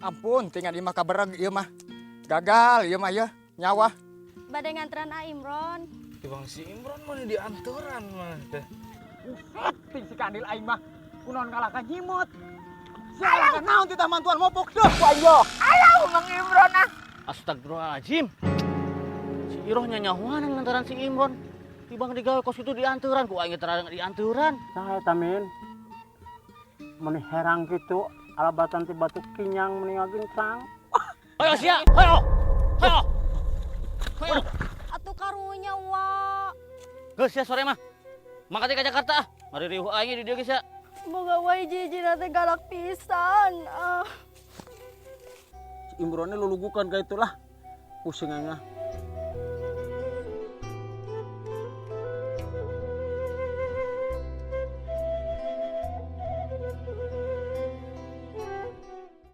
Ampun, tinggal di mah kabereg ieu mah. Gagal ieu mah ya, nyawa. Bade nganteran A Imron. Bang, si Imron mana dianteran mah teh. Buset, ting si kandil aing mah. Kunaon kalah ka nyimut. Siapa naon titah mantuan mopok deh ku aing yo. Mang Imron ah. Astagfirullahaladzim. Si Iroh nyanyahuanan lantaran si Imron. Tibang digawe kos itu dianteran, ku aing terang dianteran. Saha eta, Min? Meni herang kitu, alabatan ti batu kinyang meni ngagincang. Ayo sia, ayo. Ayo. Ayo. Atuh karunya, wa. Geus sia sore mah. Mangkat ka Jakarta ah. Mari riuh aing di dieu geus ya. Boga wae jiji teh galak pisan. Ah. Si Imronnya lulugukan kayak itulah. Pusing aing ah.